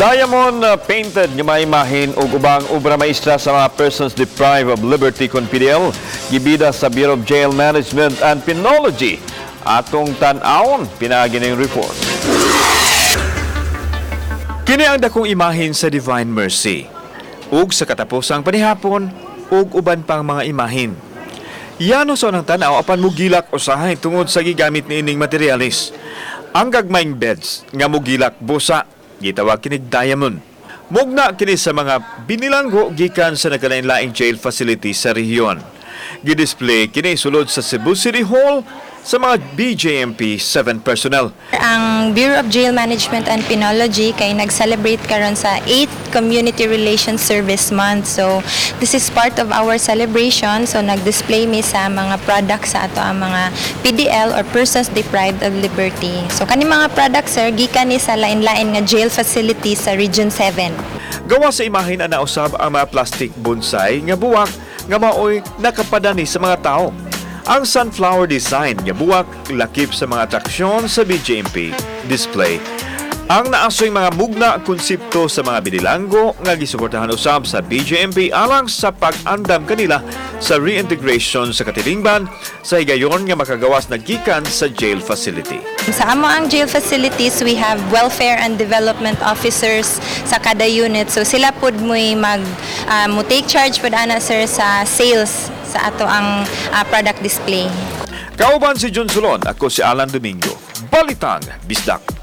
Diamond painted nga mga imahin ug ubang obra maestra sa mga persons deprived of liberty kon PDL gibida sa Bureau of Jail Management and Penology. Atong tan-awon pinaagi ning report. Kini ang dakong imahin sa Divine Mercy ug sa katapusang panihapon ug uban pang mga imahin. Yano sa unang tanaw apan mugilak usahay tungod sa gigamit niining materialis. Ang gagmayng beds nga mugilak busa, gitawag kinig diamond. Mugna kini sa mga binilanggo gikan sa nagkalain-laing jail facility sa rehiyon. Gidisplay kini sulod sa Cebu City Hall sa mga BJMP 7 personnel. Ang Bureau of Jail Management and Penology kay nag-celebrate karon sa 8th Community Relations Service Month. So this is part of our celebration. So nag-display mi sa mga products sa ato ang mga PDL or persons deprived of liberty. So kani mga products, sir, gikan ni sa lain-lain nga jail facilities sa Region 7. Gawa sa imahin ang nausab ang mga plastic bonsai nga buwak nga maoy nakapadani sa mga tao. Ang sunflower design nga buwak lakip sa mga atraksyon sa BJMP display. Ang naasoy mga mugna konsepto sa mga binilanggo nga gisuportahan usab sa BJMP alang sa pag-andam kanila sa reintegration sa katilingban sa higayon nga makagawas na gikan sa jail facility. Sa amo ang jail facilities, we have welfare and development officers sa kada unit. So sila pud mo'y mag mo take charge pud ana, sir, sa sales sa ato ang product display. Kauban si John Solon, ako si Alan Domingo. Balitang Bisdak.